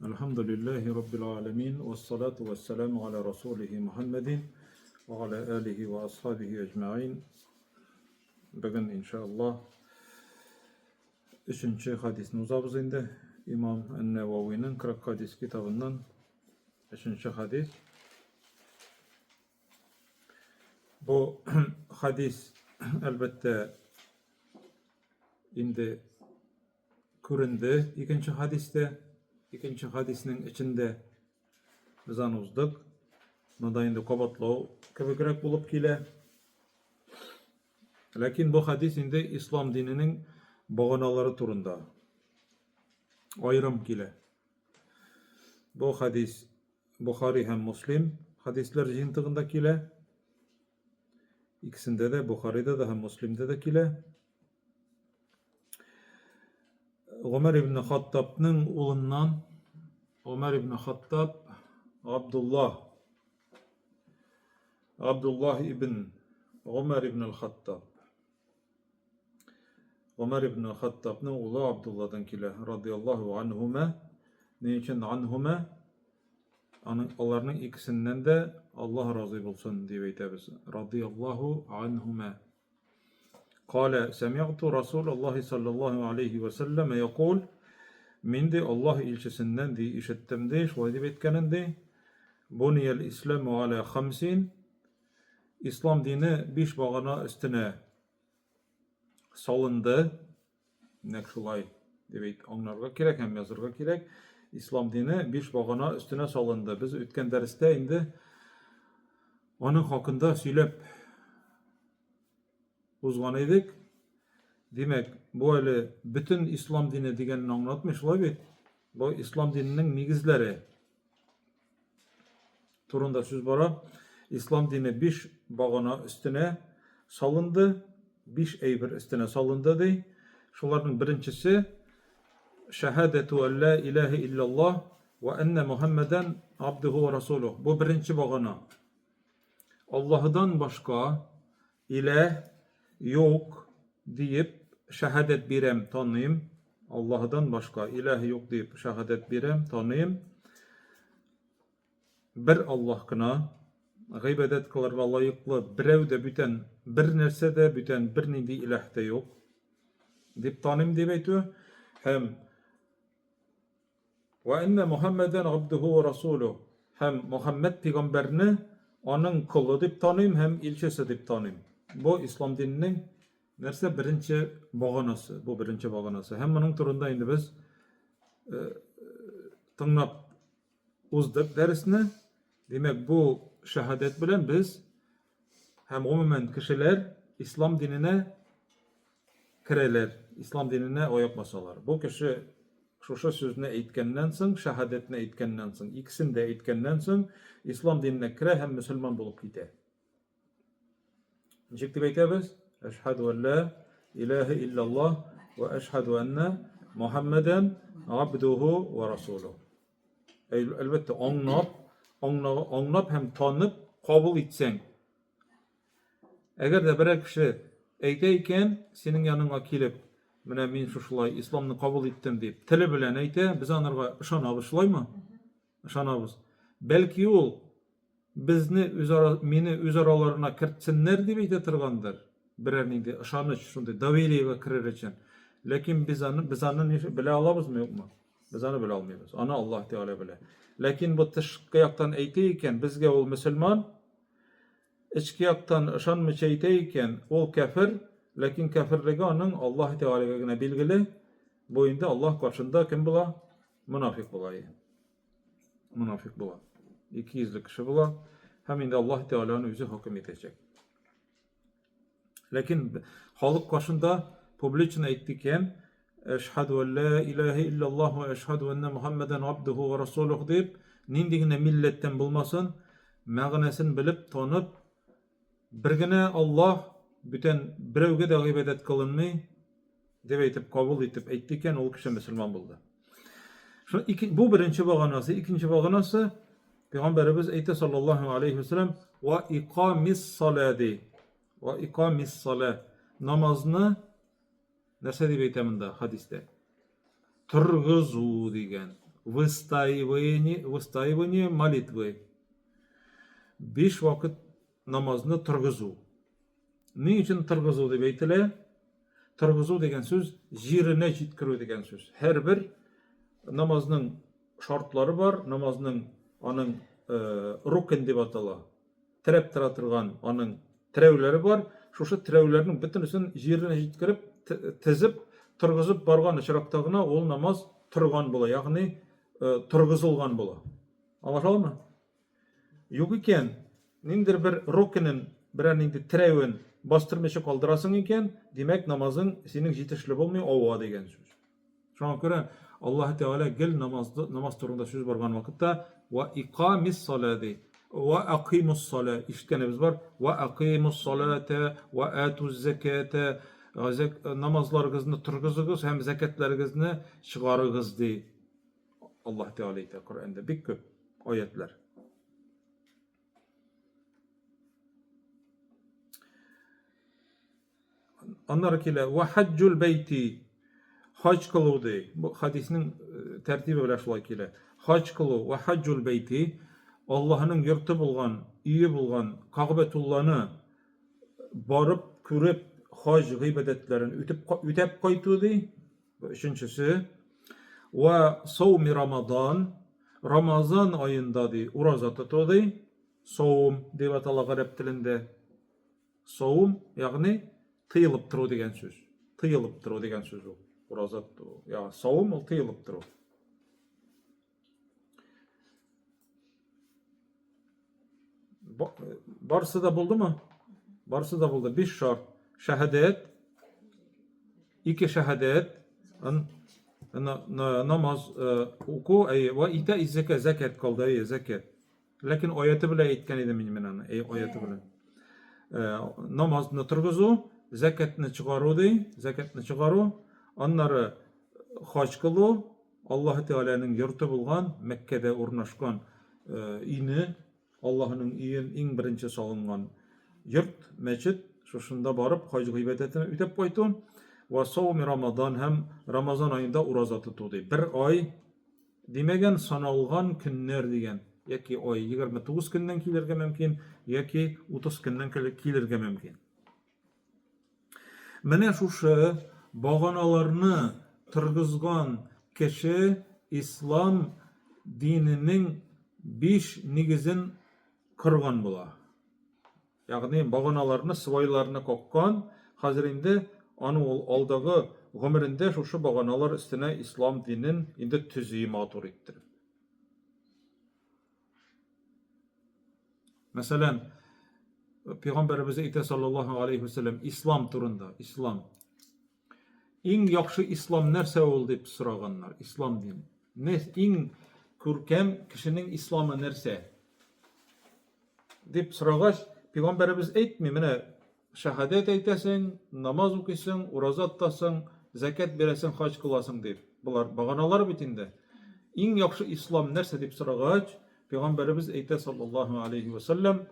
Әлхәмдүлилләһи раббил галәмин, вәссалату вәссәламу аля расулихи Мухәммәдин вә аля алихи вә асхабихи әҗмәгыйн. Бүген, иншаллаһ, өченче хадисны узабыз инде. Имам Ән-Нәвәвиның 40 хадис китабыннан өченче хадис. Бу хадис, әлбәттә, инде күренде икенче хадистә, икенче хадиснең эчендә без аны уздык. Монда инде кабатлау кебегрәк булып килә. Ләкин бу хадис инде ислам диненең баганалары турында аерым килә. Бу хадис Бухари һәм Муслим хадисләр җыентыгында килә. Икесендә дә, Бухарида да һәм Муслимдә дә килә. Гомәр ибн Хаттабның улыннан Гомәр ибн Хаттаб Абдуллаһ Абдуллаһ ибн Гомәр ибн Хаттаб Гомәр ибн Хаттабның улы Абдулладан килә, радияллаһу анһума. Ни өчен анһума? Аның аларның икесеннән дә Аллаһ разый булсын дип әйтәбез. Радияллаһу анһума. Калә сәмигъту Расулаллаһи саллаллаһу алейһи вә сәлләмә якул, Мин, ди, Аллаһ илчесеннән, ди, ишеттем, ди, шулай дип әйткәнен, ди, Буниял исламу аля хамсин, Ислам дине биш багана өстенә салынды. Нәкъ шулай дип әйт, аңларга кирәк һәм язырга кирәк. Ислам дине биш багана өстенә салынды. Без үткән дәрестә инде аның хакында сөйләп узган идек. Димәк, бу әле бөтен ислам дине дигәнне аңлатмый, шулай бит? Бу ислам диненең нигезләре турында сүз бара. Ислам дине биш багана өстенә салынды, биш әйбер өстенә салынды ди. Шуларның беренчесе шәһадәту әллә илаһи илляллаһ ва әннә Мухаммадан абдуху ва расулух. Бу беренче багана. Аллаһыдан башка иләһ юк диеп шәһадәт бирәм, таныйм. Аллаһыдан башка иләһ юк диеп шәһадәт бирәм, таныйм. Бер Аллаһ кына гыйбадәт кылырга лаеклы берәү дә бүтән бер нәрсә дә, бүтән бернинди иләһ тә юк дип таныйм дип әйтү һәм Вә әннә Мухәммәдән габдүһү вә расулүһ. Һәм Мухәммәд пигамбәрне аның колы дип таныйм һәм илчесе дип таныйм. Бу ислам диненең нәрсә беренче баганасы, бу беренче баганасы. Һәм моның турында инде без э, тыңлап уздык дәресне. Димәк, бу шәһадәт белән без һәм гомумән кешеләр ислам диненә керәләр, ислам диненә аяк басалар. Бу кеше шушы сүзне әйткәннән соң, шәһадәтне әйткәннән соң, икесен дә әйткәннән соң, ислам диненә керә һәм мөселман булып китә. Ничек дип әйтәбез? Әшһәду әллә илаһа илляллаһ ва әшһәду әннә Мухаммадан абдуху ва расулух. Әлбәттә, аңлап, аңлап һәм танып кабул итсәң, Әгәр дә берәр кеше әйтә икән, синең яныңа килеп, менә мин шушылай исламны кабул иттем дип, теле белән әйтә, без анарга ышанабыз, шулаймы? Ышанабыз. Бәлки ул безне үзара, мине үз араларына кертсеннәр дип әйтә торгандыр. Берәр нинди ышаныч, шундый довериегә керер өчен. Ләкин без аны, без аны белә алабызмы, юкмы? Без аны белә алмыйбыз. Аны Аллаһ Тәгалә белә. Ләкин бу тышкы яктан әйтә икән, безгә ул мөселман, Эчке яктан ышанмыйча әйтә икән, ул кяфер, ләкин кяферлеге аның Аллаһ Тәгаләгә генә билгеле, бу инде Аллаһ каршында кем була? Монафик була. Монафик була. Икейөзле кеше була. Һәм инде Аллаһ Тәгалә аны үзе хөкем итәчәк. Ләкин халык каршында публично әйтте икән, Әшһәду ан ла илаһа илляллаһ ва әшһәду анна Мухаммадан абдуху ва расулух дип, нинди генә милләттән булмасын, мәгънәсен белеп, танып, бер генә Аллаһ, бүтән берәүгә дә гыйбадәт кылынмый, дип әйтеп, кабул итеп әйтте икән, ул кеше мөселман булды. Шул ике, бу беренче баганасы, икенче баганасы Пәйгамбәребез әйтә саллаллаһу алейхи ва сәлләм, "Ва икамис сала" ди. Ва икамис сала. Намазны нәрсә дип әйтә монда хадистә? Торгызу дигән. выстаивание, выстаивание молитвы. Биш вакыт намазны торгызу. Ни өчен торгызу дип әйтелә? Торгызу дигән сүз җиренә җиткерү дигән сүз. Һәрбер намазның шартлары бар, намазның аның рукн дип атала. Терәп тора торган аның терәүләре бар. Шушы терәүләрнең бөтенесен җиренә җиткереп, тезеп, торгызып барган очракта гына ул намаз торган була, ягъни торгызылган була. Аңлашыламы? Юк икән, ниндидер бер рукнен, берәр нинди терәвен бастырмыйча калдырасың икән, димәк, намазың синең җитешле булмый, ава дигән сүз. Шуңа күрә Аллаһ Тәгалә гел намазды, намаз турында сүз барган вакытта ва икамис сала ди. Ва акимус сала ишеткәнебез бар. Ва акимус салата ва атуз заката. Намазларыгызны торгызыгыз һәм зәкятләрегезне чыгарыгыз ди. Аллаһ Тәгалә әйтә Коръәндә бик күп аятлар. Аннары килә ва хаҗҗул бәйти хаҗ кылу ди. Бу хадиснең э, тәртибе белән шулай килә. Хаҗ кылу ва хаҗҗул бәйти Аллаһның йорты булган, өе булган Кагъбәтулланы барып күреп хаҗ гыйбадәтләрен үтеп үтәп кайту ди. Өченчесе ва сауми Рамадан Рамазан аенда ди ураза тоту ди. Саум дип атала гарәп телендә. Саум, ягъни тыелып тору дигән сүз. Тыелып тору дигән сүз ул. Ураза тоту. Ягъни саум ул тыелып тору. Барысы да булдымы? Барысы да булды. Биш шарт. Шәһадәт, ике шәһадәт, намаз э, уку, әйе, ва ита иззәкә, зәкәт калды, әйе, зәкәт. Ләкин аяты белән әйткән идем мин аны, әй, аяты белән. Э, намазны торгызу, зәкәтне чыгару ди, зәкәтне чыгару, аннары хаҗ кылу, Аллаһы Тәгаләнең йорты булган Мәккәдә урнашкан э, өйне, Аллаһының өен иң беренче салынган йорт, мәчет, шушында барып хаҗ гыйбадәтен үтәп кайту, ва сауми Рамадан һәм Рамазан аенда ураза тоту ди. Бер ай димәгән, саналган көннәр дигән, яки ай 29 көннән килергә мөмкин, яки 30 көннән килергә мөмкин. Менә шушы баганаларны торгызган кеше ислам диненең биш нигезен корган була. Ягъни баганаларны, свайларны каккан, хәзер инде аның ул алдагы гомерендә шушы баганалар өстенә ислам динен инде төзи матур иттереп. Мәсәлән, Пәйгамбәребез әйтә саллаллаһу алейхи вәсәлләм ислам турында, ислам. Иң яхшы ислам нәрсә ул дип сораганнар, ислам дине. Иң күркәм кешенең исламы нәрсә? Дип сорагач, пәйгамбәребез әйтми, менә Шәһадәт әйтәсең, намаз укыйсың, ураза тотасың, зәкят бирәсең, хаҗ кыласың дип. Болар баганалар бит инде. Иң яхшы ислам нәрсә дип сорагач, пәйгамбәребез әйтә саллаллаһу алейхи ва сәлләм,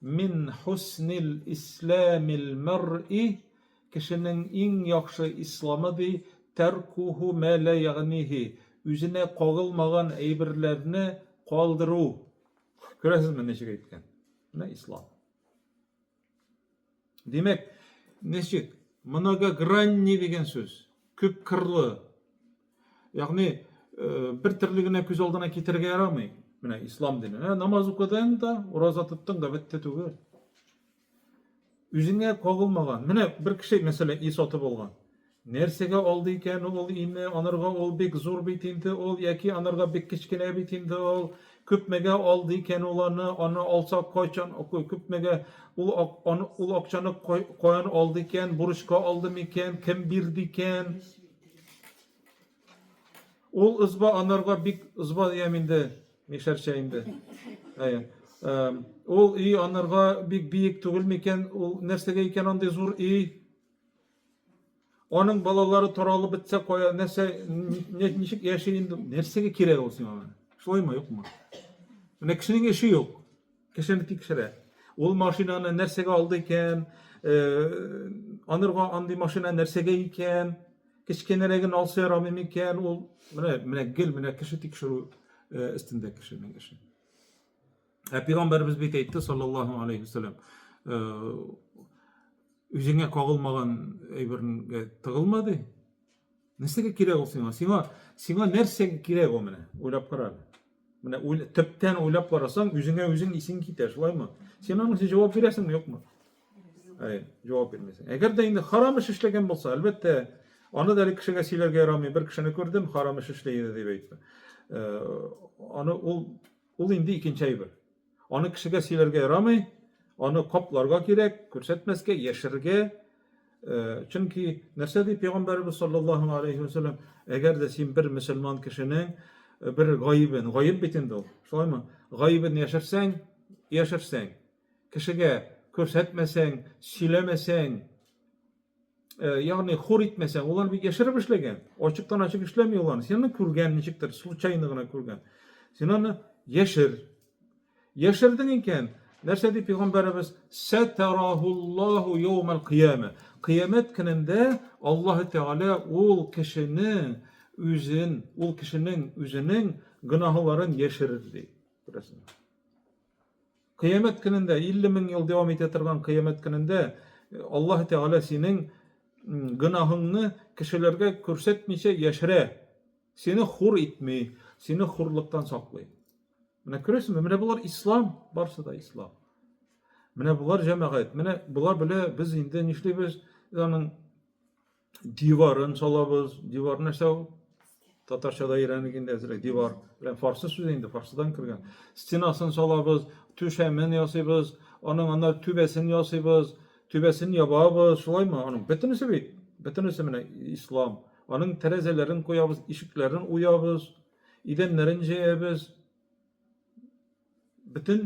Мин хуснил исламил мәр'i кешенең иң яхшы исламы ди, тәркуху мә ла ягънихи, үзенә кагылмаган әйберләрне калдыру. Күрәсезме, ничек әйткән? Менә ислам. Димәк, ничек? Многогранный дигән сүз, күп кырлы. Ягъни, э, бер төрле генә күз алдына китерергә ярамый. Менә ислам дине. Ә, намаз укыдың да, ураза тоттың да бетте түгел. Үзеңә кагылмаган. Менә бер кеше, мәсәлән, и сатып алган. Нәрсәгә алды икән ул өйне, анарга ул бик зур бит инде ул, яки анарга бик кечкенә бит инде ул, күпмегә алды икән ул аны, аны алса кайчан, күпмегә ул, аны, ул акчаны каян алды икән, бурычка алды микән, кем бирде икән? Ул ызба анарга бик ызба диям инде, мишәрчә инде. Әйе. Ул өй анарга бик биек түгел микән, ул нәрсәгә икән андый зур өй? Аның балалары таралып бетсә, кая, нәрсә, ничек яши инде, нәрсәгә кирәк ул сиңа? Шулаймы, юкмы? Менә кешенең эше юк. Кешене тикшерә. Ул машинаны нәрсәгә алды икән? Э, анырга андый машина нәрсәгә икән? Кечкенәрәген алса ярамый микән ул? Менә менә гел менә кеше тикшерү э, өстендә кешенең эше. Ә пәйгамбәребез бит әйтте, саллаллаһу алейхи вәсәләм, э, үзеңә кагылмаган әйбергә тыгылма ди. Нәрсәгә кирәк ул сиңа? Сиңа сиңа нәрсәгә кирәк ул менә? Уйлап кара әле. Менә уйл, төптән уйлап карасаң, үзеңә үзең исең китә, шулаймы? Син аның өчен җавап бирәсеңме, юкмы? Әй, җавап бирмисең. Әгәр дә инде харам эш эшләгән булса, әлбәттә, аны да әле кешегә сөйләргә ярамый. Бер кешене күрдем, харам эш эшли иде дип әйтте. Э, аны ул ул инде икенче әйбер. Аны кешегә сөйләргә ярамый, аны капларга кирәк, күрсәтмәскә, яшерергә. Э, чөнки нәрсә ди пәйгамбәребез саллаллаһу алейхи ва сәлләм, әгәр дә син бер мөселман кешенең э, бер гаебен, гаеп бит инде ул, шулаймы? Гаебен яшерсәң, яшерсәң, кешегә күрсәтмәсәң, сөйләмәсәң, Э, ягъни хур итмәсәң, ул аны бик яшереп эшләгән. Ачыктан ачык эшләми ул аны. Син аны күргән, ничектер, случайно гына күргән. Син аны яшер. Яшердең икән, нәрсә ди пәйгамбәребез? Сәтарахуллаһу яумал кыяма. Кыямәт көнендә Аллаһ Тәгалә ул кешене үзен, ул кешенең үзенең гөнаһларын яшерер ди. Күрәсеңме? Кыямәт көнендә, 50 мең ел дәвам итә торган кыямәт көнендә Аллаһ Тәгалә синең гөнаһыңны кешеләргә күрсәтмичә яшерә. Сине хур итми, сине хурлыктан саклый. Менә күрәсеңме, менә болар ислам, барсы да ислам. Менә болар җәмәгать, менә болар белә без инде нишлибез? Без аның диварын салабыз. Дивар нәрсә ул? Татарча да өйрәнек инде әзрәк. Дивар. Белән фарсы сүзе инде, фарсыдан кергән. Стенасын салабыз, түшәмен ясыйбыз, аның аннары түбәсен ясыйбыз, түбәсен ябабыз, шулаймы? Аның бөтенесе бит, бөтенесе менә ислам. Аның тәрәзәләрен куябыз, ишекләрен уябыз, идәннәрен җәябез. Бөтен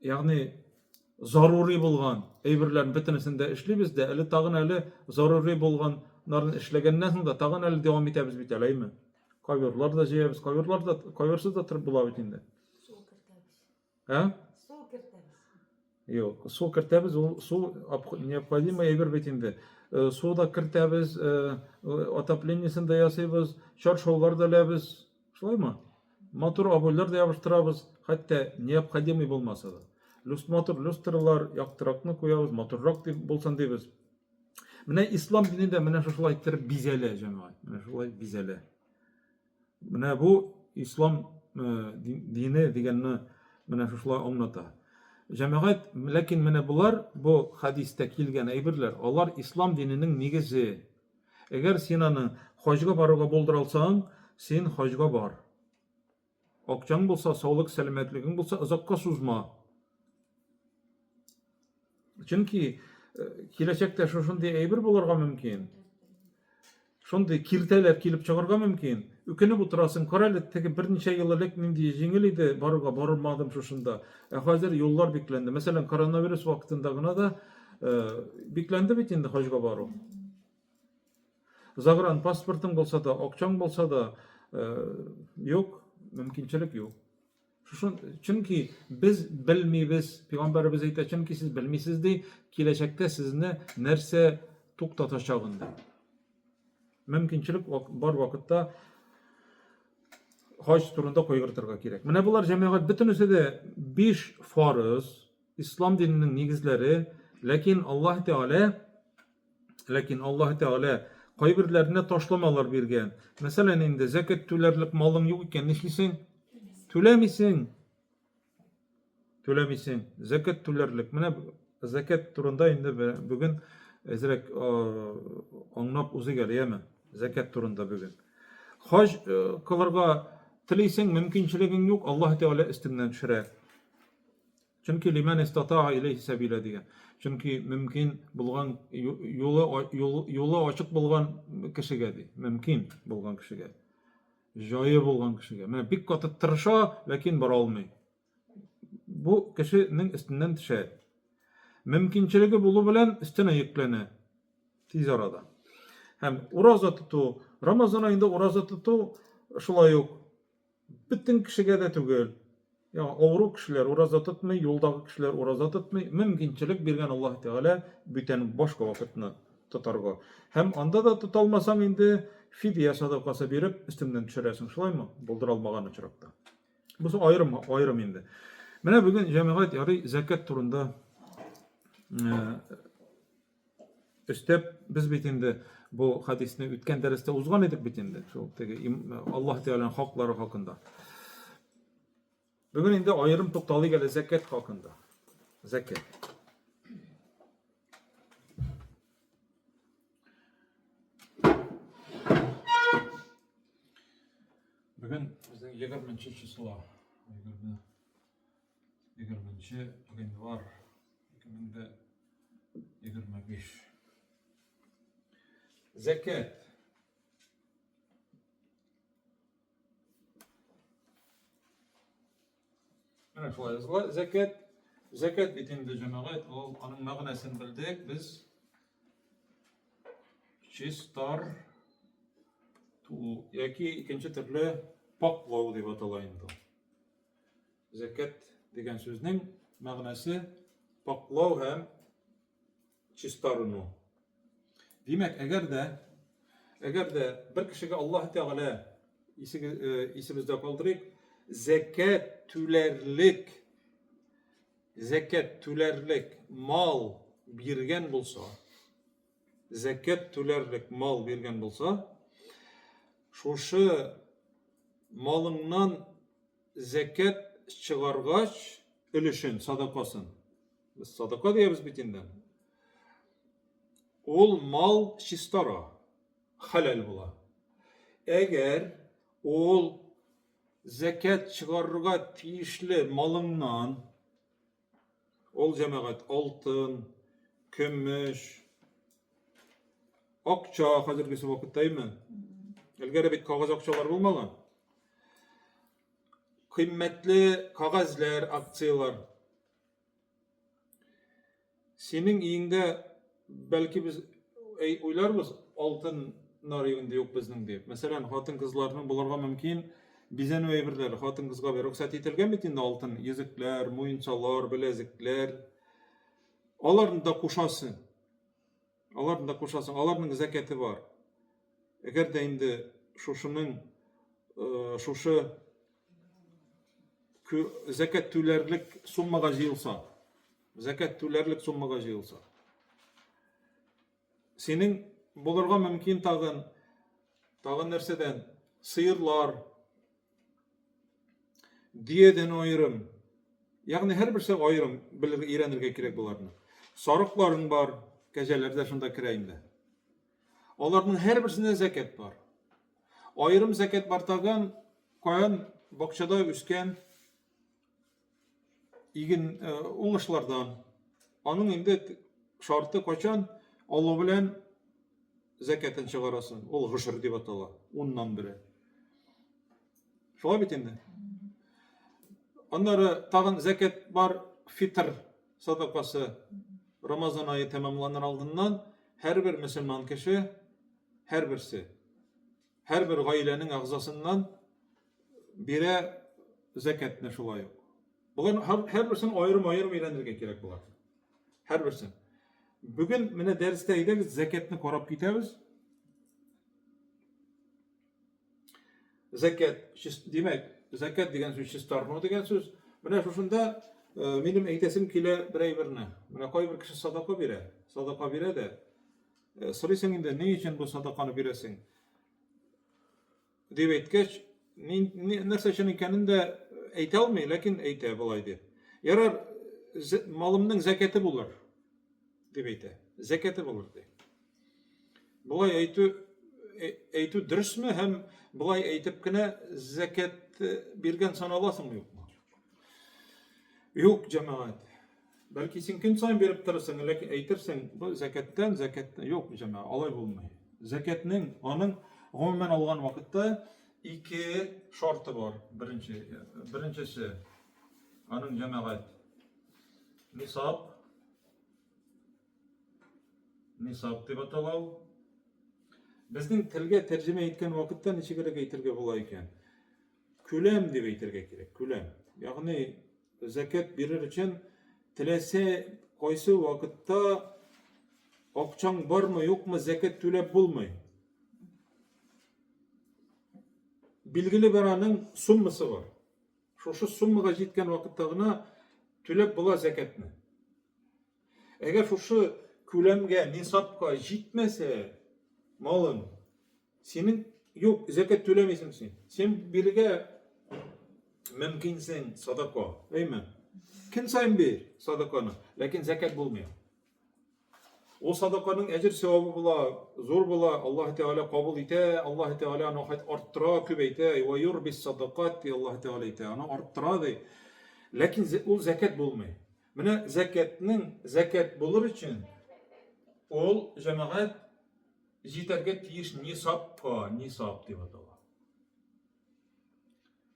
Ягъни зарури булган әйберләрнең бөтенесен дә эшлибез дә, әле тагын әле зарури булганнарын эшләгәннән соң да тагын әле дәвам итәбез бит әле, әйме? Коверлар да җәябез, коверлар да, коверсыз да торып була бит инде. Су кертәбез. Ә? Су кертәбез. Юк, су кертәбез, ул су необходимый әйбер бит инде. Э, су да кертәбез, э, отоплениесен дә ясыйбыз, чаршаулар да эләбез. Шулаймы? Матур обойлар да ябыштырабыз, хәтта необходимый булмаса да. Люст матур люстралар, яктыракны куябыз, матуррак дип булсын дибез. Менә ислам дине дә менә шушылай иттереп бизәлә, җәмәгать. Менә шулай бизәлә. Менә бу ислам э, дине дигәнне менә шушылай аңлата. Җәмәгать, ләкин менә болар бу хәдистә килгән әйберләр, алар ислам диненең нигезе. Әгәр син аны хаҗга барырга булдыра алсаң, син хаҗга бар. Акчаң булса, саулык, сәламәтлегең булса, озакка сузма. Чөнки э, киләчәктә шушындый әйбер булырга мөмкин. Шундый киртәләр килеп чыгарга мөмкин. Үкенеп утырасың, кара әле, теге берничә ел элек нинди җиңел иде барырга, бармадым шушында. Ә хәзер юллар бикләнде. Мәсәлән, коронавирус вакытында гына да э, бикләнде бит инде хаҗга бару. Загран паспортың булса да, акчаң булса да, э, юк, мөмкинчелек юк. Шушын, чөнки без белмибез, пәйгамбәребез әйтә, чөнки сез белмисез ди, киләчәктә сезне нәрсә туктатачагын ди. Мөмкинчелек бар вакытта хаҗ турында кайгыртырга кирәк. Менә болар җәмәгать бөтенесе дә биш фарыз, ислам диненең нигезләре, ләкин Аллаһ Тәгалә ләкин Аллаһ Тәгалә кайберләренә ташламалар биргән. Мәсәлән, инде зәкят түләрлек малың юк икән, нишлисең? Түләмисең. Түләмисең. Зәкят түләрлек. Менә зәкят турында инде бүген әзрәк аңлап узыйк әле, яме? Зәкят турында бүген. Хаҗ э, кылырга телисең, мөмкинчелегең юк, Аллаһ Тәгалә өстеңнән төшерә. Чөнки лимән истатаа иләйһи сәбилә дигән. Чөнки мөмкин булган юлы юлы ачык булган кешегә ди. Мөмкин булган кешегә. Җае булган кешегә. Менә бик каты тырыша, ләкин бара алмый. Бу кешенең өстеннән төшә. Мөмкинчелеге булу белән өстенә йөкләнә. Тиз арада. Һәм ураза тоту, Рамазан аенда ураза тоту шулай ук Бөтен кешегә дә түгел. Ягъни авыру кешеләр ураза тотмый, юлдагы кешеләр ураза тотмый. Мөмкинчелек биргән Аллаһ Тәгалә бүтән башка вакытны. тотарга. Һәм анда да тота алмасаң инде фидия садакасы биреп өстеңнән төшерәсең, шулаймы? Булдыра алмаган очракта. Бусы аерым, аерым инде. Менә бүген җәмәгать ярый зәкят турында өстәп без бит инде бу хадисне үткән дәрестә узган идек бит инде. Шул теге Аллаһ Тәгаләнең хаклары хакында. Бүген инде аерым тукталыйк әле зәкят хакында. Зәкят. Бүген безнең 20 число. 20 20 гыйнвар 2025. Зәкят. Менә шулай языла. Зәкят, зәкят бит инде җәмәгать, ул аның мәгънәсен белдек. Без чистар ту яки икенче төрле паклау дип атала инде. Зәкят дигән сүзнең мәгънәсе паклау һәм чистарыну. Димәк, әгәр дә әгәр дә бер кешегә Аллаһ Тәгалә исебездә калдырыйк, зәкят түләрлек зәкят түләрлек мал биргән булса, зәкят түләрлек мал биргән булса, шушы малыңнан зәкят чыгаргач өлешен, садакасын, без садака диябез бит инде, ул мал чистара, хәләл була. Әгәр ул зәкят чыгарырга тиешле малыңнан, ул җәмәгать алтын, көмеш, акча хәзергесе вакытта әйме? Элгәре бит кагаз акчалар булмаган. Кыйммәтле кагазьләр, акцияләр. Синең өеңдә бәлки без әй, уйларбыз, алтыннар инде юк безнең дип. Мәсәлән, хатын-кызларның булырга мөмкин бизәнү әйберләре. Хатын-кызга бер рөхсәт ителгән бит инде алтын йөзекләр, муенсалар, беләзекләр. Аларны да кушасың. Аларны да кушасың. Аларның зәкяте бар. Әгәр дә инде шушының шушы зәкят түләрлек суммага җыелса, зәкят түләрлек суммага җыелса, синең булырга мөмкин тагын, тагын нәрсәдән? Сыерлар, дөядән аерым. Ягъни һәрберсе аерым белергә, өйрәнергә кирәк боларны. Сарыкларың бар, кәҗәләр дә шунда керә инде. Аларның һәрберсендә зәкят бар. Аерым зәкят бар тагын каян бакчада үскән иген э, уңышлардан. Аның инде шарты качан алу белән зәкятын чыгарасың. Ул гошер дип атала. Уннан бере. Шулай бит инде. Аннары тагын зәкят бар, фитр садакасы. Рамазан ае тәмамланыр алдыннан һәрбер мөселман кеше, һәрберсе, һәрбер гаиләнең әгъзасыннан бирә зәкятне шулай ук. Болар һәрберсен аерым-аерым өйрәнергә кирәк була. Һәрберсен. Бүген менә дәрестә әйдәгез зәкятне карап китәбез. Зәкят, димәк, зәкят дигән сүз чистарыну дигән сүз. Менә шушында э, минем әйтәсем килә бер әйберне. Менә кайбер кеше садака бирә. Садака бирә дә. Э, сорыйсың инде, ни өчен бу садаканы бирәсең? Дип әйткәч, нәрсә өчен икәнен дә әйтә алмый, ләкин әйтә болай дип. Ярар, малымның зәкяте булыр, дип әйтә. Зәкяте булыр ди. Болай әйтү әйтү дөресме һәм болай әйтеп кенә зәкят биргән саналасыңмы юкмы? Юк, җәмәгать. Бәлки син көн саен биреп торырсың, ләкин әйтерсең, бу зәкяттән, зәкяттән юк, җәмәгать, алай булмый. Зәкятнең аның гомумән алган вакытта ике шарты бар. Беренче, беренчесе аның җәмәгать нисаб Нисаб дип атала ул. Безнең телгә тәрҗемә иткән вакытта ничегрәк әйтергә була икән? Күләм дип әйтергә кирәк, күләм. Ягъни зәкят бирер өчен теләсә кайсы вакытта Акчаң бармы, юкмы, зәкят түләп булмый. Билгеле бер аның суммасы бар. Шушы суммага җиткән вакытта гына түләп була зәкятне. Әгәр шушы күләмгә, нисабка җитмәсә малың, синең юк, зәкят түләмисең син. Син бирергә мөмкинсең садака, әйме? Көн саен бир садаканы, ләкин зәкят булмый. Ул садаканың әҗер савабы була, зур була, Аллаһ Тәгалә кабул итә, Аллаһ Тәгалә аны хәт арттыра, күбәйтә, ва юрбис садакат ди Аллаһ Тәгалә әйтә, аны арттыра ди. Ләкин ул зәкят булмый. Менә зәкятнең зәкят булыр өчен ул җәмәгать җитәргә тиеш нисабка, нисаб дип атала.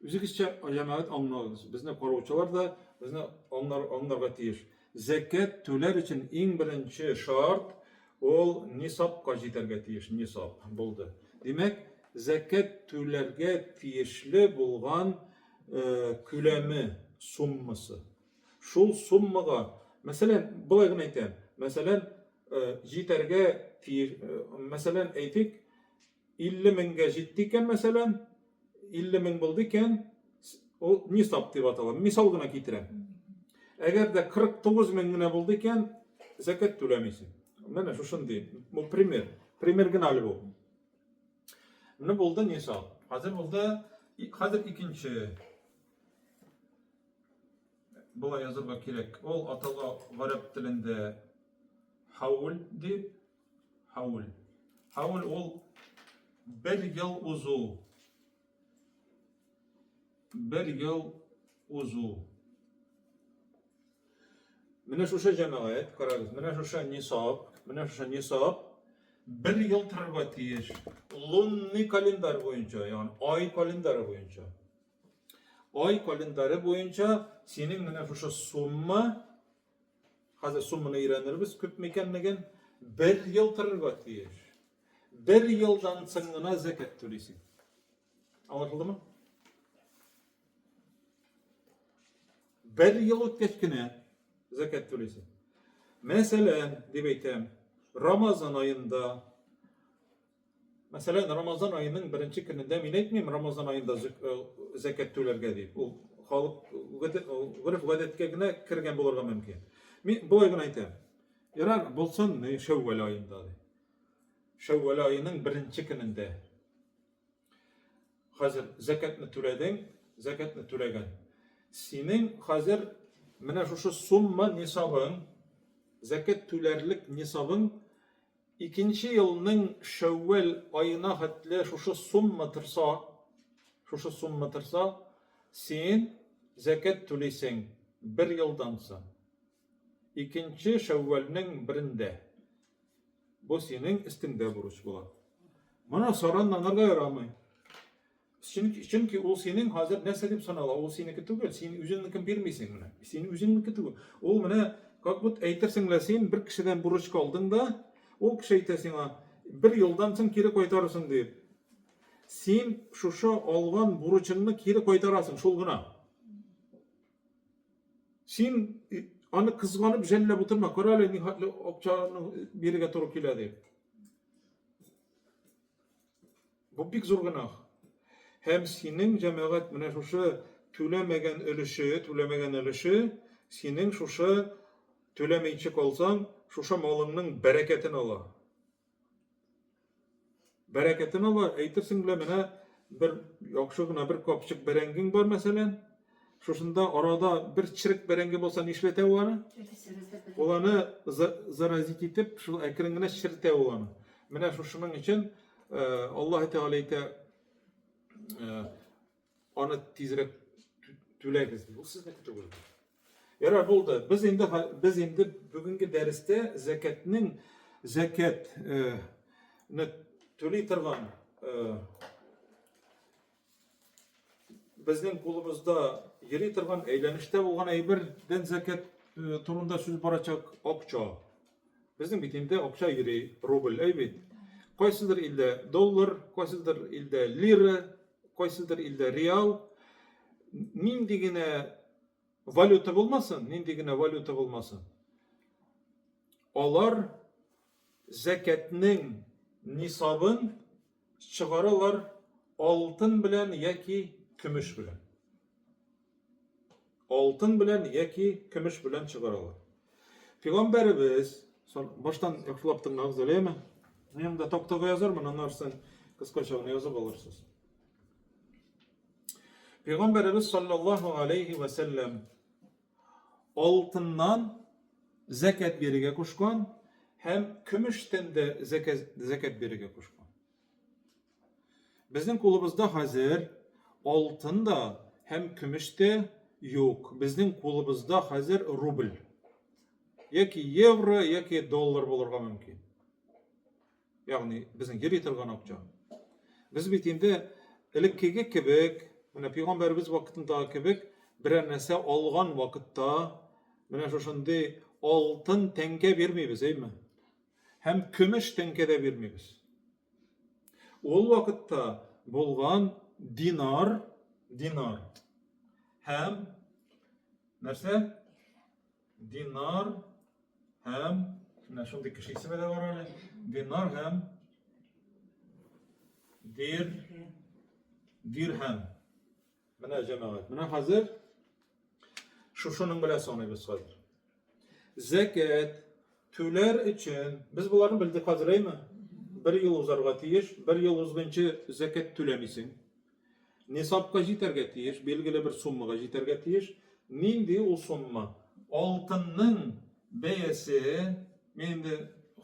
Үзегезчә җәмәгать аңлагыз. Безне караучылар да безне аңлар, аңларга тиеш. Зәкят түләр өчен иң беренче шарт ул нисабка җитәргә тиеш, нисаб булды. Димәк, зәкят түләргә тиешле булган э, күләме, суммасы. Шул суммага, мәсәлән, болай гына әйтәм, мәсәлән, э, җитәргә тиеш, э, мәсәлән, әйтик, 50 меңгә җитте икән, мәсәлән, 50 мең булды икән, ул нисаб дип атала. Мисал гына китерәм. Әгәр дә 49 мең генә булды икән, зәкят түләмисең. Менә шушындый. Бу пример. Пример генә әле бу. Менә булды нисаб. Хәзер булды, хәзер икенче. Болай язырга кирәк. Ул атала гарәп телендә хаул дип. Хаул. Хаул ул бер ел узу. Бер ел узу. Менә шушы җәмәгать, карагыз, менә шушы нисаб, менә шушы нисаб бер ел торырга тиеш. Лунный календарь буенча, ягъни ай календары буенча. Ай календары буенча синең менә шушы сумма Хәзер сумманы өйрәнербез, күпме икәнлеген. Бер ел торырга тиеш. Бер елдан соң гына зәкәт түлисең. Аңлашылдымы? Бер ел үткәч кенә зәкәт түлисең. Мәсәлән, дип әйтәм, Рамазан аенда Мәсәлән, Рамазан аеның беренче көнендә мин әйтмим Рамазан аенда э, зәкәт түләргә дип. Ул халык гореф-гадәткә генә кергән булырга мөмкин. Мин болай гына әйтәм. Ярар, булсын, Шәүвәл аенда ди. Шәүвәл аеның беренче көнендә. Хәзер зәкәтне түләдең, зәкәтне түләгән. Синең хәзер менә шушы сумма нисабың, зәкәт түләрлек нисабың Икенче елның шәүвәл аена хәтле шушы сумма торса, шушы сумма торса, син зәкят түлисең бер елдан соң. Икенче шәүвәлнең берендә. Бу синең өстеңдә бурыч була. Моны саранланырга ярамый. Чөнки, чөнки ул синең хәзер нәрсә дип санала? Ул синеке түгел, син үзеңнекен бирмисең менә. Син үзеңнеке түгел. Ул менә как будто әйтерсең лә син бер кешедән бурычка алдың да, ул кеше әйтә сиңа, бер елдан соң кире кайтарырсың дип. Син шушы алган бурычыңны кире кайтарасың, шул гына. Син аны кызганып жәлләп утырма, кара әле нихәтле акчаны бирергә туры килә дип. Бу бик зур гөнаһ. Һәм синең җәмәгать менә шушы түләмәгән өлеше, түләмәгән өлеше синең шушы түләмәйчә калсаң, шушы малыңның бәрәкәтен ала. Бәрәкәтен ала, әйтерсең лә менә бер яхшы гына бер капчык бәрәңгең бар мәсәлән. Шушында арада бер черек бәрәңге булса нишләтә ул аны? Ул аны заразить итеп, шул әкрен генә чертә ул аны. Менә шушының өчен э, Аллаһ Тәгалә әйтә, э, аны тизрәк түләгез ди. Ул сезнеке түгел. Ярар, булды. Без инде без инде бүгенге дәрестә зәкәтнең зәкәт э, түли торган безнең кулыбызда йөри торган әйләнештә булган әйбердән зәкәт э, турында сүз барачак акча. Безнең бит инде акча йөри, рубль, әй бит. Кайсыдыр илдә доллар, кайсыдыр илдә лира, кайсыдыр илдә реал. Нинди генә валюта булмасын, нинди генә валюта булмасын. Алар зәкәтнең нисабын чыгаралар алтын белән яки көмеш белән. Алтын белән яки көмеш белән чыгаралар. Пәйгамбәребез, баштан яхшылап тыңлагыз әле, әйеме? Мин монда тактага язармын, аннан соң кыскача гына язып алырсыз. Пәйгамбәребез саллаллаһу алейхи ва сәлләм алтыннан зәкәт бирергә кушкан һәм көмештән дә зәкәт бирергә кушкан. Безнең кулыбызда хәзер алтын да һәм көмеш тә юк. Безнең кулыбызда хәзер рубль. Яки евро, яки доллар булырга мөмкин. Ягъни безнең йөри торган акча. Без бит инде элеккеге кебек, менә пәйгамбәребез вакытындагы кебек берәр нәрсә алган вакытта менә шушындый алтын тәңкә бирмибез, әйме? Һәм көмеш тәңкә дә бирмибез. Ул вакытта булган динар, динар һәм нәрсә? Динар һәм менә шундый кеше исеме дә бар әле. Динар һәм дир дирһәм. Менә җәмәгать, менә хәзер шушының белән саныйбыз хәзер. Зәкәт түләр өчен без боларны белдек хәзер, әйме? Бер ел узарга тиеш, бер ел узганчы зәкәт түләмисең. Нисабка җитәргә тиеш, билгеле бер суммага җитәргә тиеш. Нинди ул сумма? Алтынның бәясе, мин инде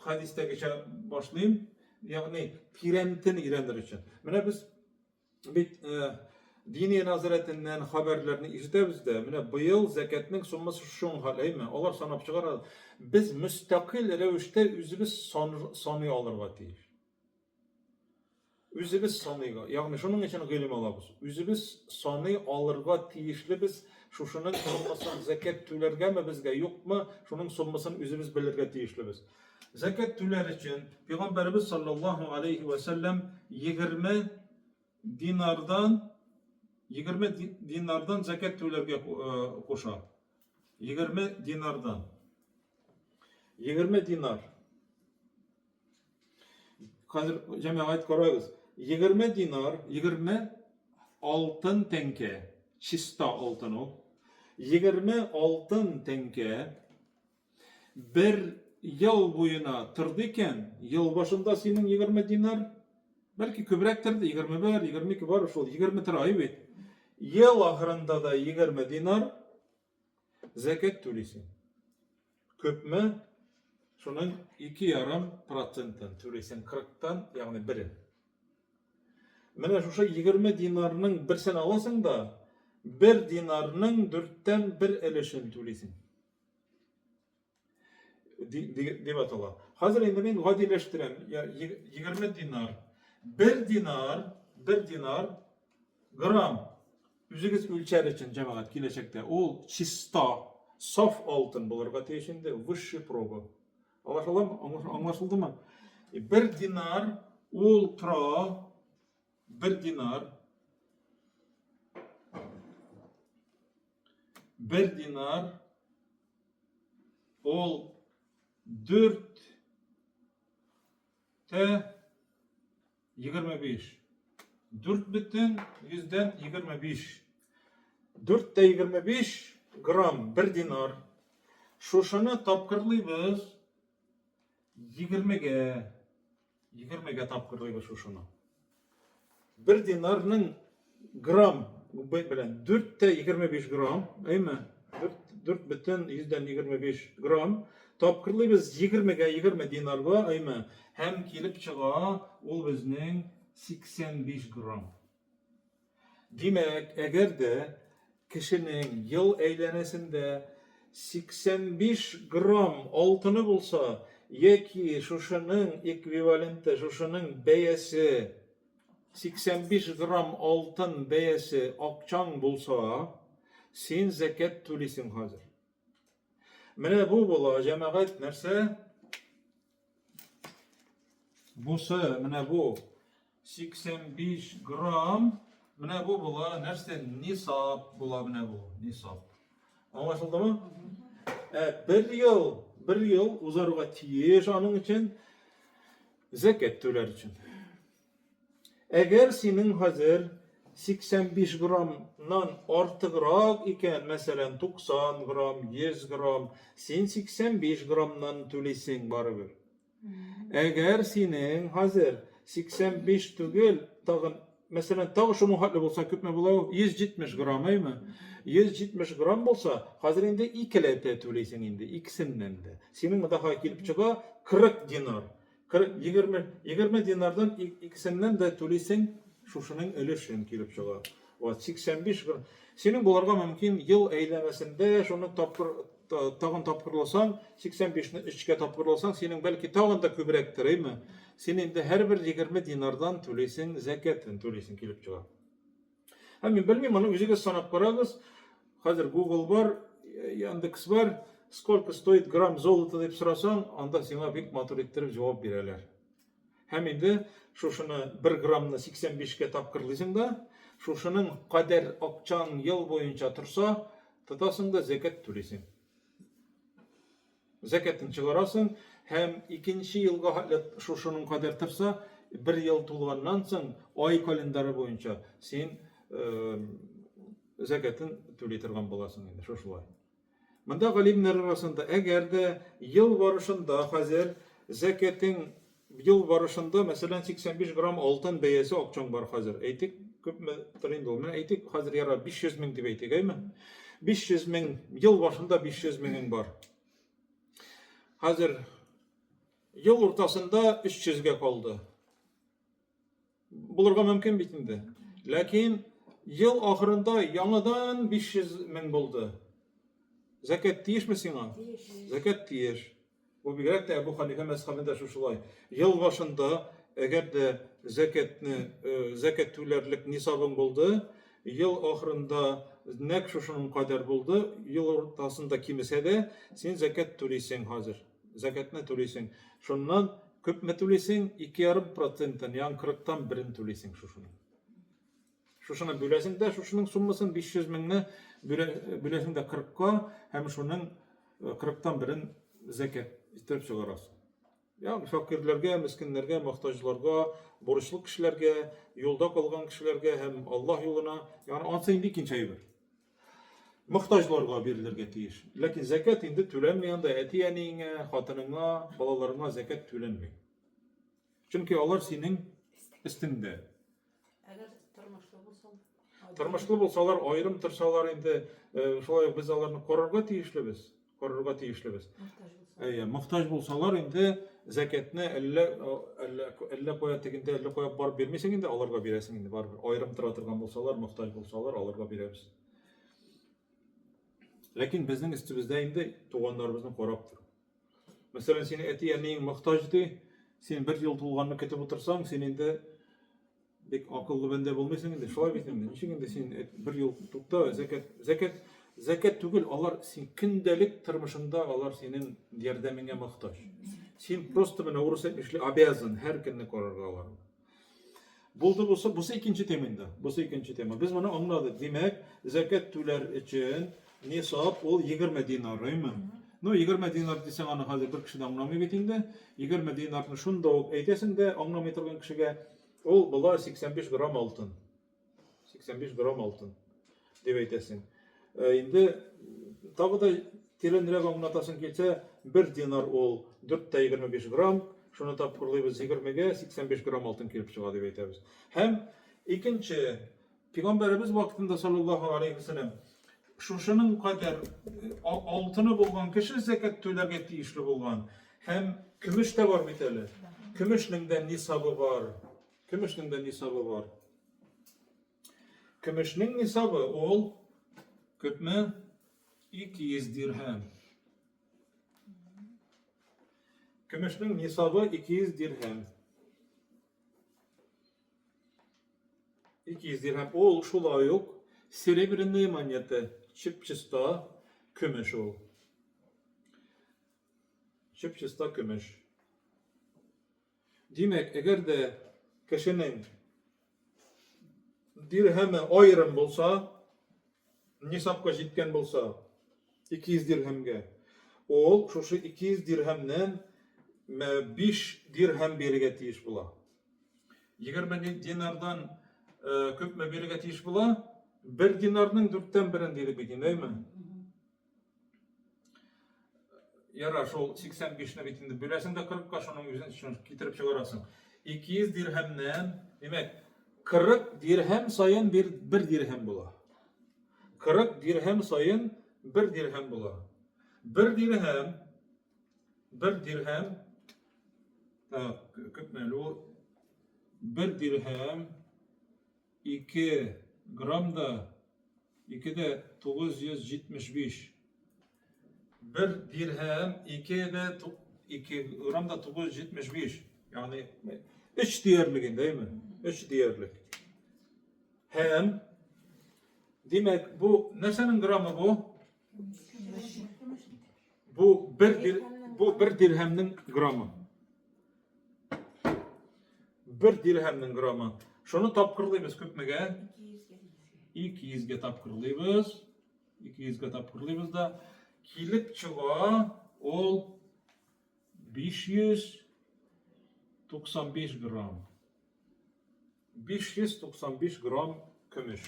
хәдистәгечә башлыйм, ягъни тирәнтен өйрәнер өчен. Менә без бит э, Диния нәзарәтеннән хәбәрләрне ишетәбез дә, менә быел зәкәтнең суммасы шуңа, әйме? Алар санап чыгара. Без мөстәкыйль рәвештә үзебез саный алырга тиеш. Үзебез саныйга, ягъни шуның өчен гыйлем алабыз. Үзебез саный алырга тиешлебез, шушының суммасын зәкәт түләргәме безгә, юкмы, шуның суммасын үзебез белергә тиешлебез. Зәкәт түләр өчен Пәйгамбәребез саллаллаһу алейхи ва сәлләм 20 динардан 20 динардан зәкәт түләргә э, куша. 20 динардан. 20 динар. Хәзер җәмәгать карагыз. 20 динар, 20 алтын тәңкә, чиста алтын ул. 20 алтын тәңкә бер ел буена торды икән, ел башында синең 20 динар, бәлки күбрәк торды, 21, 22 бар шул, 20 тора бит. Ел ахырында да 20 динар Зәкәт түлисең. Күпме? Шуның 2,5 процентын түлисең, 40-тан, ягъни берен. Менә шушы 20 динарның берсен аласың да, бер динарның дүрттән бер өлешен түлисең. Дип атала. Хәзер инде мин гадиләштерәм. 20 динар. Бер динар, бер динар грамм. Үзегез үлчәр өчен, җәмәгать, киләчәктә ул чиста, саф алтын булырга тиеш инде, высший проба. Аңлашыламы? Аңлашылдымы? Бер динар ул тора, бер динар бер динар ул 4 тә 25. 4 бөтен йөздән 25. 4 тә 25 грамм бер динар. Шушыны тапкырлыйбыз 20-гә. 20-гә тапкырлыйбыз шушыны. Бер динарның грамм белән 4 тә 25 грамм, әйме? 4, 4 бөтен йөздән 25 грамм тапкырлыйбыз 20-гә 20 динарга, әйме? Һәм килеп чыга ул безнең 85 грамм. Димәк, әгәр дә кешенең ел әйләнәсендә 85 грамм алтыны булса, яки шушының эквиваленты, шушының бәясе 85 грамм алтын бәясе акчаң булса, син зәкят түлисең хәзер. Менә бу була, җәмәгать, нәрсә? Бусы, менә бу 85 грамм. Менә бу була, нәрсә? Нисаб була менә бу, нисаб. Аңлашылдымы? Ә бер ел, бер ел узарга тиеш аның өчен. Зәкят түләр өчен. Әгәр синең хәзер 85 граммнан артыграк икән, мәсәлән, 90 грамм, 100 грамм, син 85 граммнан түлисең барыбер. Әгәр синең хәзер 85 түгел, тагын, мәсәлән, тагы шуның хәтле булса, күпме була ул? 170 грамм, әйме? 170 грамм булса, хәзер инде икеләтә түлисең инде, икесеннән дә. Синең монда килеп чыга 40 динар. 40, 20, 20 динардан икесеннән дә түлисең, шушының өлешен килеп чыга. Вот 85 грамм. Синең буларга мөмкин ел әйләнәсендә шуны тапкыр тагын тапкырласаң, 85-не 3-кә тапкырласаң, синең бәлки тагын да күбрәктер, әйме? Син инде һәрбер 20 динардан түлисең, зәкятен түлисең килеп чыга. Һәм мин белмим, моны үзегез санап карагыз. Хәзер Google бар, Яндекс бар. Сколько стоит грамм золота дип сорасаң, анда сиңа бик матур иттереп җавап бирәләр. Һәм инде шушыны 1 граммны 85-кә тапкырлыйсың да, шушының кадәр акчаң ел буенча торса, тотасың да зәкят түлисең. Зәкятен чыгарасың һәм икенче елга хәтле шушының кадәр торса, бер ел тулганнан соң ай календары буенча син зәкятен түли торган буласың инде шушылай. Монда галимнәр арасында әгәр дә ел барышында хәзер зәкятең ел барышында, мәсәлән, 85 грамм алтын бәясе акчаң бар хәзер. Әйтик, күпме тор инде ул? Менә әйтик, хәзер яра 500 мең дип әйтик, әйме? 500 мең, ел башында 500 меңең бар. Хәзер ел уртасында 300-гә калды. Булырга мөмкин бит инде. Ләкин ел ахырында яңадан 500 мең булды. Зәкәт тиешме сиңа? Тиеш. Зәкәт тиеш. Бу бигрәк тә Әбу Ханифә мәзхәбендә шушылай. Ел башында әгәр дә зәкәтне, зәкәт түләрлек нисабың булды, ел ахырында нәкъ шушының кадәр булды, ел уртасында кимесә дә, син зәкәт түлисең хәзер. Зәкәтне түлисең. Шуннан күпме түлисең? 2,5 процентын, ягъни 40-тан берен түлисең шушының. Шушыны бүләсең дә, шушының суммасын 500 меңне бүләсең дә 40-ка һәм шуның 40-тан берен зәкят итеп чыгарасың. Ягъни фәкыйрьләргә, мескеннәргә, мохтаҗларга, бурычлы кешеләргә, юлда калган кешеләргә һәм Аллаһ юлына, ягъни ансы инде икенче әйбер. Мохтаҗларга бирелергә тиеш. Ләкин зәкят инде түләнми анда әти-әниеңә, хатыныңа, балаларыңа зәкят түләнми. Чөнки алар синең өстеңдә. Әгәр тормышлы булсалар. Тормышлы булсалар, аерым торсалар инде, э, шулай ук без аларны карарга тиешлебез. Карарга тиешлебез. Әйе, мохтаҗ булсалар инде зәкәтне әллә әллә әллә кая тегендә, әллә кая барып бирмисең инде, аларга бирәсең инде барыбер. Аерым тора торган булсалар, мохтаҗ булсалар, аларга бирәбез. Ләкин безнең өстебездә инде туганнарыбызны карап тору. Мәсәлән, синең әти-әниең мохтаҗ ди, син бер ел тулганны көтеп утырсаң, син инде бик акыллы бәндә булмыйсың инде. Шулай бит инде. Ничек инде син бер ел тукта, зәкәт, зәкәт, зәкәт түгел, алар син көндәлек тормышыңда алар синең ярдәмеңә мохтаҗ. Син просто менә урыс әйтмешли обязан һәр көнне карарга аларны. Булды бусы, бусы икенче тема инде. Бусы икенче тема. Без моны аңладык. Димәк, зәкәт түләр өчен нисаб ул 20 динар, әйме? Ну, 20 динар дисәң, аны хәзер бер кеше дә аңламый бит инде. 20 динарны шунда ук әйтәсең дә, аңламый торган кешегә, ул була 85 грамм алтын. 85 грамм алтын дип әйтәсең. Э, инде тагы да тирәнрәк аңлатасың килсә, 1 динар ул 4,25 грамм, шуны тапкырлыйбыз 20-гә, 85 грамм алтын килеп чыга дип әйтәбез. Һәм икенче, пәйгамбәребез вакытында саллаллаһу алейхи вәсәләм шушының кадәр э, алтыны булган кеше зәкәт түләргә тиешле булган. Һәм көмеш тә бар бит әле. Көмешнең дә нисабы бар. Көмешнең дә нисабы бар. Көмешнең нисабы ул күпме? 200 дирһәм. Көмешнең нисабы 200 дирһәм. 200 дирһәм. Ул шулай ук серебряные монеты, чип-чиста көмеш ул. Чип-чиста көмеш. Димәк, әгәр дә кешенең дирһәме аерым булса, нисабка җиткән булса, 200 дирһәмгә, ул шушы 200 дирһәмнән 5 дирһәм бирергә тиеш була. 20 динардан күпме бирергә тиеш була? 1 динарның дүрттән берен дидек бит инде, әйме? Яра, шул 85-не бит инде бүләсең дә 40-ка, шуның үзен шуны китереп чыгарасың. 200 дирһәмнән, димәк, 40 дирһәм саен бер, бер дирһәм була. 40 дирһәм саен бер дирһәм була. Бер дирһәм, бер дирһәм, так, күпме әле ул? Бер дирһәм 2 грамм да 2 дә 975. Бер дирһәм 2 дә 2 грамм да 975. Ягъни 3 диярлек инде, әйме? 3 диярлек. Һәм димәк, бу нәрсәнең граммы бу? Бу бер дир, бу бер дирһәмнең граммы. Бер дирһәмнең граммы. Шуны тапкырлыйбыз күпмегә? 200-гә тапкырлыйбыз. 200-гә тапкырлыйбыз да килеп чыга ул 595 грамм. 595 грамм көмеш.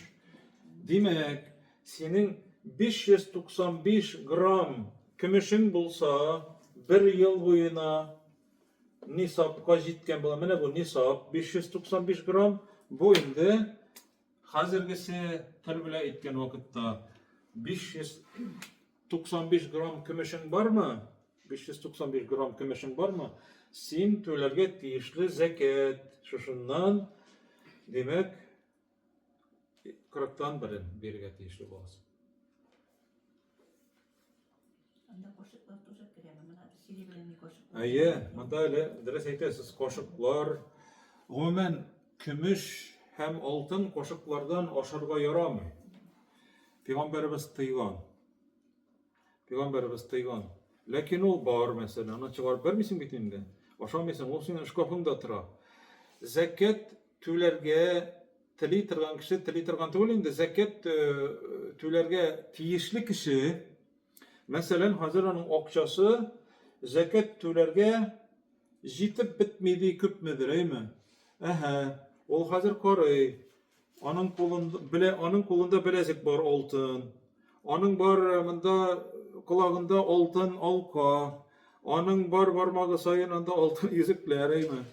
Димәк, синең 595 грамм көмешең булса, бер ел буена нисабка җиткән була. Менә бу нисаб 595 грамм. Бу инде хәзергесе тел белән әйткән вакытта 595 грамм көмешең бармы? 595 грамм көмешең бармы? Син түләргә тиешле зәкәт шушыннан, димәк, 40-тан берен бирергә тиешле буласың. Анда кашыклар тоже керәме? Менә серебряный кашык. Әйе, монда әле дөрес әйтәсез, кашыклар, гомумән, көмеш һәм алтын кашыклардан ашарга ярамый. Пәйгамбәребез тыйган. Пәйгамбәребез тыйган. Ләкин ул бар, мәсәлән, аны чыгарып бирмисең бит инде. Ашамыйсың, ул синең шкафыңда тора. Зәкят түләргә тели торган кеше, тели торган түгел инде, зәкят э, түләргә тиешле кеше, мәсәлән, хәзер аның акчасы зәкят түләргә җитеп бетми ди күпмедер, әйме? Әһә, ул хәзер карый. Аның кулында белә, аның кулында беләзек бар алтын. Аның бар э, монда колагында алтын алка. Аның бар бармагы саен анда алтын йөзекләр, әйме?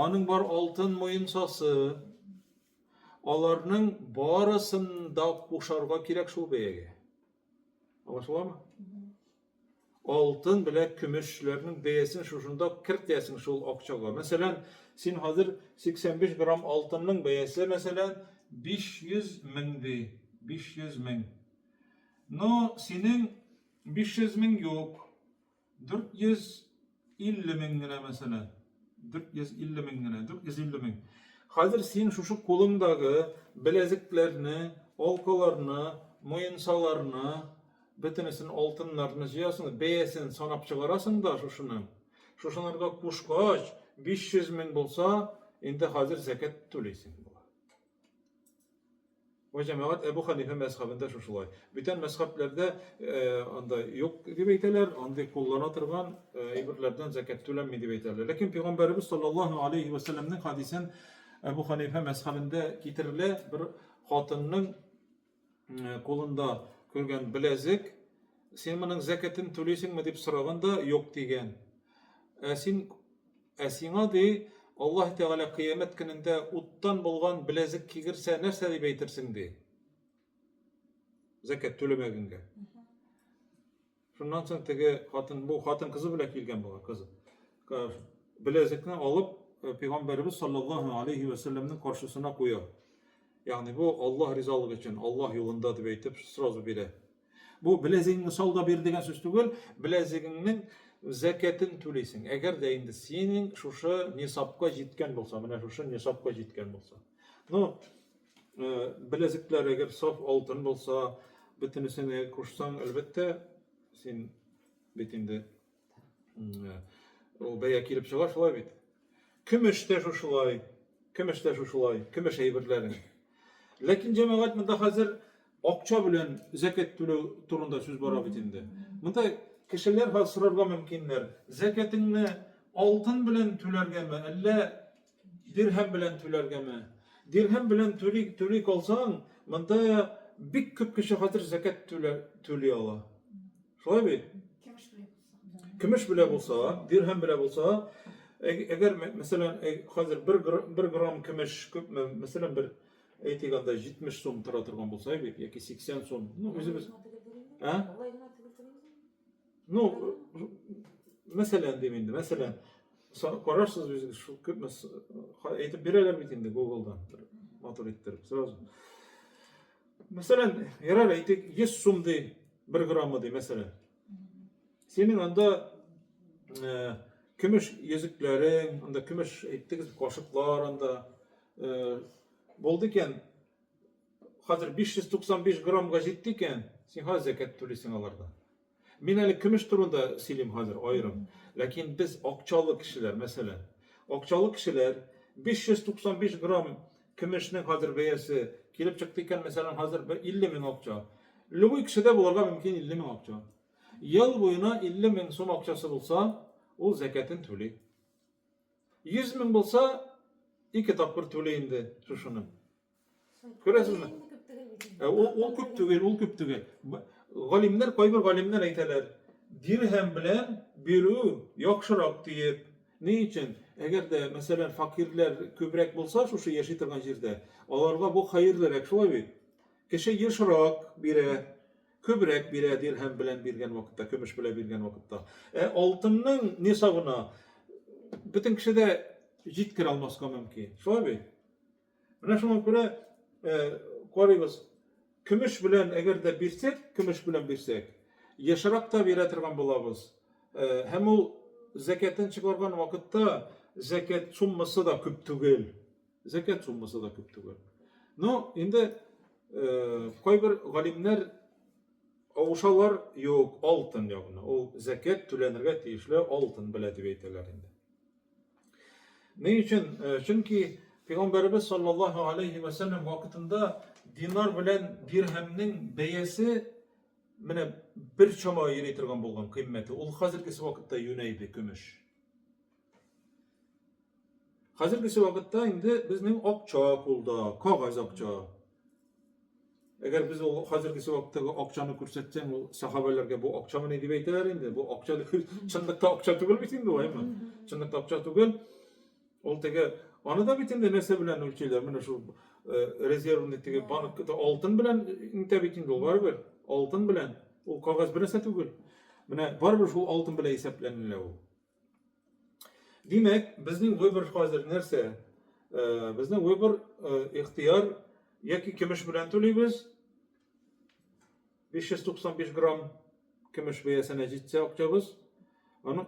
Аның бар алтын муенсасы. Аларның барысын да кушарга кирәк шул бәягә. Аңлашыламы? Алтын белән көмешләрнең бәясен шушында кертәсең шул акчага. Мәсәлән, син хәзер 85 грамм алтынның бәясе, мәсәлән, 500 мең ди. 500 мең. Но синең 500 мең юк. 450 мең генә, мәсәлән. 450 мең генә, 450 мең. Хәзер син шушы кулыңдагы беләзекләрне, алкаларны, муенсаларны, Бөтенесен алтыннарны җыясың, бәясен санап чыгарасың да шушының. Шушыларга кушкач, 500 мең булса, инде хәзер зәкәт түлисең була. Бу җәмәгать Әбу Ханифә мәзхәбендә шушылай. Бүтән мәзхәбләрдә э, анда юк дип әйтәләр, андый куллана торган э, әйберләрдән зәкәт түләнми дип әйтәләр. Ләкин пәйгамбәребез саллаллаһу алейхи ва сәлләмнең хадисен Әбу Ханифә мәзхәбендә китерелә бер хатынның кулында күргән беләзек, син моның зәкәтен түлисеңме дип сораганда, юк дигән. Ә син ә сиңа ди, Аллаһ Тәгалә кыямәт көнендә уттан булган беләзек кигерсә, нәрсә дип әйтерсең ди? Зәкәт түләмәгәнгә. Шуннан соң теге хатын, бу хатын кызы белән килгән була, кызы. Беләзекне алып, э, пәйгамбәребез саллаллаһу алейхи ва сәлләмнең каршысына куя. Ягъни бу Аллаһ ризалыгы өчен, Аллаһ юлында дип әйтеп сразу бирә. Бу беләзегеңне сал да бир дигән сүз түгел, беләзегеңнең зәкәтен түлисең. Әгәр дә инде синең шушы нисабка җиткән булса, менә шушы нисабка җиткән булса. Ну, Э, беләзекләр әгәр саф алтын булса, бөтенесен кушсаң, әлбәттә, син бит инде э, ул бәя килеп чыга шулай бит. Көмеш тә шушылай, көмеш тә шушылай, көмеш әйберләрең. Ләкин җәмәгать монда хәзер акча белән зәкәт түләү турында сүз бара бит инде. Монда кешеләр хәзер сорарга мөмкиннәр. Зәкәтеңне Алтын белән түләргәме, әллә дирһәм белән түләргәме? Дирһәм белән түли, түли калсаң, монда бик күп кеше хәзер зәкят түлә, түли ала. Шулай бит? Көмеш белән булса. Көмеш белән булса, дирһәм белән булса, әгәр, мәсәлән, хәзер 1 грамм көмеш күпме, мәсәлән, бер әйтик анда 70 сум тора торган булса бит, яки 80 сум. Ну, үзебез. А? Алай гына түгел. Ну, мәсәлән, дим инде, мәсәлән, карарсыз үзегез, шул күпме әйтеп бирәләр бит инде Google'дан, матур иттереп, сразу. Мәсәлән, ярар, әйтик, 100 сум ди, 1 граммы ди, мәсәлән. Синең анда э, көмеш йөзекләрең, анда көмеш әйттегез, кашыклар анда э, булды икән, хәзер 595 граммга җитте икән, син хәзер зәкят түлисең алардан. Мин әле көмеш турында сөйлим хәзер аерым. Ләкин без акчалы кешеләр, мәсәлән, акчалы кешеләр 595 грамм көмешнең хәзер бәясе килеп чыкты икән, мәсәлән, хәзер 50 мең акча. Любой кешедә булырга мөмкин 50 мең акча. Ел буена 50 мең сум акчасы булса, ул зәкятен түли. 100 мең булса, ике тапкыр түли инде шушыны. Күрәсезме? Ә, ул, ул күп түгел, ул күп түгел. Галимнәр, кайбер галимнәр әйтәләр, дирһәм белән бирү яхшырак диеп. Ни өчен? Әгәр дә, мәсәлән, факирләр күбрәк булса шушы яши торган җирдә, аларга бу хәерлерәк, шулай бит? Кеше ешрак бирә, күбрәк бирә дирһәм белән биргән вакытта, көмеш белән биргән вакытта. Ә алтынның нисабына бөтен кеше дә җиткерә алмаска мөмкин. Шулай бит? Менә шуңа күрә э, карыйбыз. Көмеш белән әгәр дә бирсәк, көмеш белән бирсәк, ешрак та бирә торган булабыз. Э, һәм ул зәкятен чыгарган вакытта зәкят суммасы да күп түгел. Зәкят суммасы да күп түгел. Но инде э, кайбер галимнәр авышалар, юк, алтын ягына. Ул зәкят түләнергә тиешле алтын белә дип әйтәләр инде. Ни өчен? Э, чөнки Пәйгамбәребез саллаллаһу алейхи ва сәлләм вакытында динар белән дирһәмнең бәясе менә бер чама йөри торган булган кыйммәте. Ул хәзергесе вакытта юнәйде көмеш. Хәзергесе вакытта инде безнең акча кулда, кагаз акча. Әгәр без ул хәзергесе вакыттагы акчаны күрсәтсәң, ул сахабәләргә бу акчамыни дип әйтәләр инде. Бу акча чынлыкта акча түгел бит инде ул, әйме? Чынлыкта акча түгел. Ул теге аны да бит инде нәрсә белән үлчиләр? Менә шул э, резервный теге банкта алтын белән интә бит инде ул барыбер. Алтын белән. Ул кагаз бер нәрсә түгел. Менә барыбер шул алтын белән исәпләнелә ул. Димәк, безнең выбор хәзер нәрсә? Э, безнең выбор э, ихтыяр яки көмеш белән түлибез. 595 грамм көмеш бәясенә җитсә акчабыз. Аны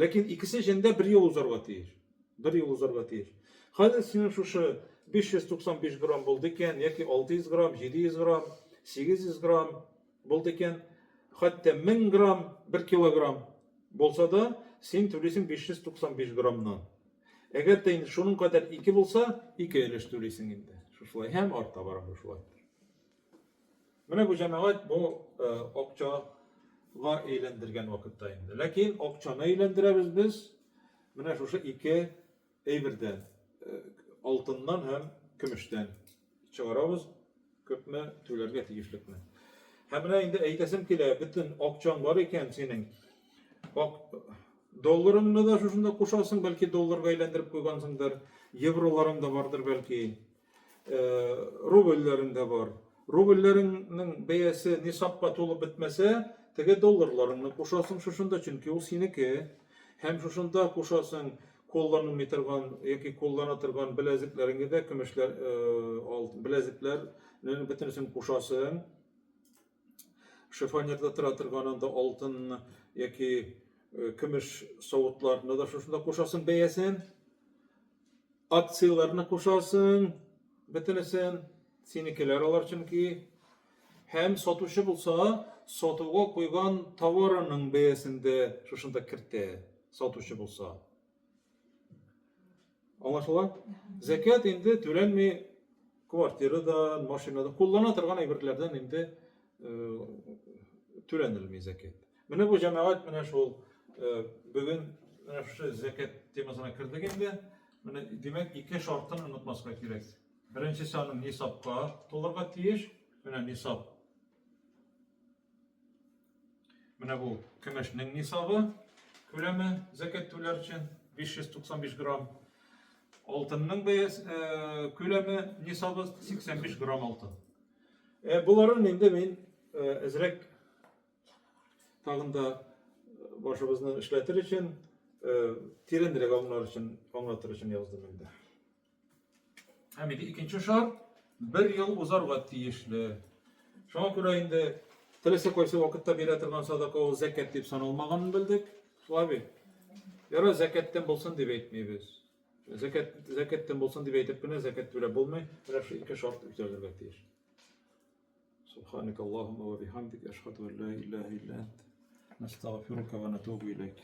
ләкин икесе җендә бер ел узарга тиеш. Бер ел узарга тиеш. Хәзер синең шушы 595 грамм булды икән, яки 600 грамм, 700 грамм, 800 грамм булды икән, хәтта 1000 грамм, 1 килограмм Булса да, син түлисең 595 граммнан. Әгәр дә инде шуның кадәр ике булса, ике өлеш түлисең инде. Шушылай һәм арта бара бу шулай. Менә бу җәмәгать бу э, акчага әйләндергән вакытта инде. Ләкин акчаны әйләндерәбез без менә шушы ике әйбердән, э, алтыннан һәм көмештән чыгарабыз күпме түләргә тиешлекне. Һәм менә инде әйтәсем килә, бөтен акчаң бар икән синең, ак долларыңны да шушында кушасың, бәлки долларга әйләндереп куйгансыңдыр, евроларың да бардыр бәлки. Э, рубльләрең дә бар. Рубльләреңнең бәясе нисабка тулып бетмәсә, теге долларларыңны кушасың шушында, чөнки ул синеке. Һәм шушында кушасың кулланылмый торган яки куллана торган беләзекләреңне дә, көмешләр, э, алтын беләзекләрнең бөтенесен кушасың. Шифонерда тора торган анда алтын яки э, көмеш савытларны да шушында кушасың бәясен. Акцияләрне кушасың, бөтенесен, синекеләр алар чөнки. Һәм сатучы булса, сатуга куйган товарының бәясен дә шушында кертә, сатучы булса. Аңлашыла? Зәкят инде түләнми квартирадан, машинадан, куллана торган әйберләрдән инде э, түләнелми зәкят. Менә бу җәмәгать менә шул э, бүген менә шушы зәкят темасына кердек инде. Менә димәк, ике шартын онытмаска кирәк. Беренчесе аның нисабка тулырга тиеш. Менә нисаб. Менә бу көмешнең нисабы күләме зәкят түләр өчен 595 грамм. Алтынның бәясе э, күләме нисабы 85 грамм алтын. Э, буларын инде мин э, әзрәк тагын да башыбызны эшләтер өчен, тирәнрәк аңлар өчен, аңлатыр өчен яздым инде. Һәм инде икенче шарт бер ел узарга тиешле. Шуңа күрә инде теләсә кайсы вакытта бирә торган садака ул зәкят дип саналмаганын белдек. Шулай бит. Яра зәкяттән булсын дип әйтмибез. Зәкят зәкяттән булсын дип әйтеп кенә зәкят түләп булмый. Менә шу ике шарт үтәлергә тиеш. Субханак Аллаһумма ва бихамдик ашһаду ан ла илаһа илля ант. Настагфирука ва натубу илейк.